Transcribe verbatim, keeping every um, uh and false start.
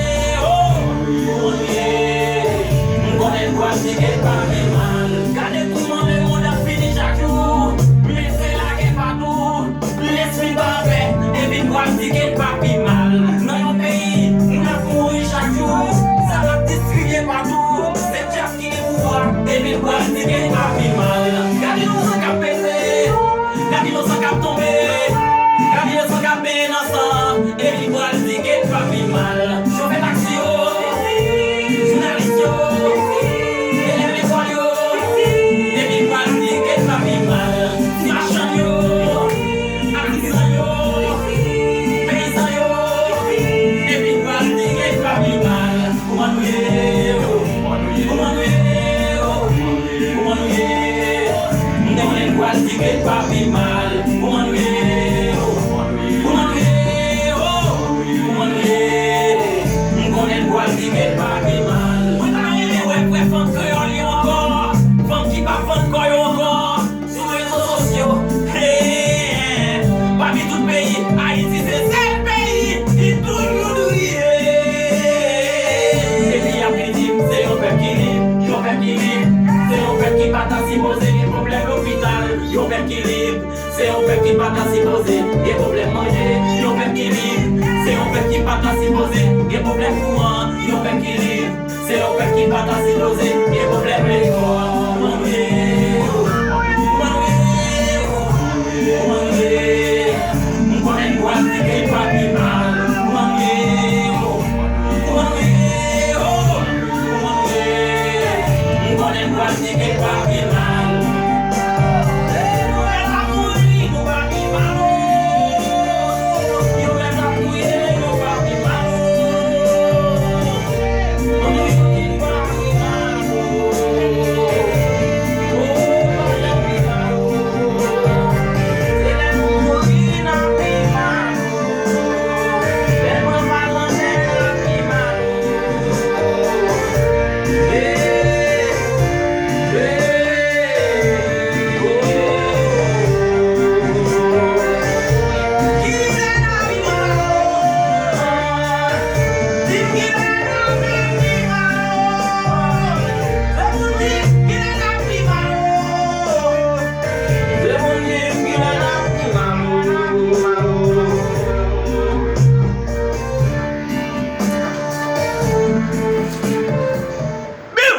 ye, oh, kouman nou ye? M konnen n pral di ke l pa pi mal. Gade kouman lemonn ap fini chak jou. Men se lagè patou. Lespri pa anpè, epi n pral di ke l pa pi mal. Nan yon peyi, moun ap mouri chak jou, zam ap distribye patou. Se dyab ki gen pouvwa, epi l pral di ke l pa pi mal. Gade inosan k ap pete, gade inosan k ap tonbe, gade inosan k ap benyen nan san, epi l pral di ke l pa pi mal. Chofè taksi yo, jounalis yo, elèv lekòl yo, epi l pral di ke l pa pi mal. Machann yo, atizan yo, peyizan yo, epi l pral di ke l pa pi mal. Kouman nou ye, oh? Kouman nou ye, oh? Kouman nou ye? M konnen n pral di ke l pa pi mal. Kouman nou ye, oh? Kouman nou ye, oh? Kouman nou ye? M konnen n pral di ke l pa pi mal. Mwen ta renmen wè vrè fanm kreyòl yo ankò, fanm ki pa fann kò yo ankò. Sou rezo sosyo, hey, pami tout peyi, Ayiti se sèl peyi ki toujou dwouye. Epi y ap vin di m se yon pèp ki lib, yon pèp ki lib. Se yon pèp ki pa ta sipoze gen pwoblèm lopital, yon pèp ki lib. Se yon pèp ki pa ta sipoze gen pwoblèm manje, yon pèp ki lib. Se yon pèp ki pa ta sipoze gen pwoblèm kouran, yon pèp ki lib. Se yon pèp ki pa ta sipoze gen pwoblèm lekòl. Kouman nou ye? Kouman nou ye? Kouman nou ye? M konnen n pral di ke l pa pi mal. Kouman nou ye? Kouman nou ye? Kouman nou ye? M konnen n pral di ke l pa pi mal. Biw!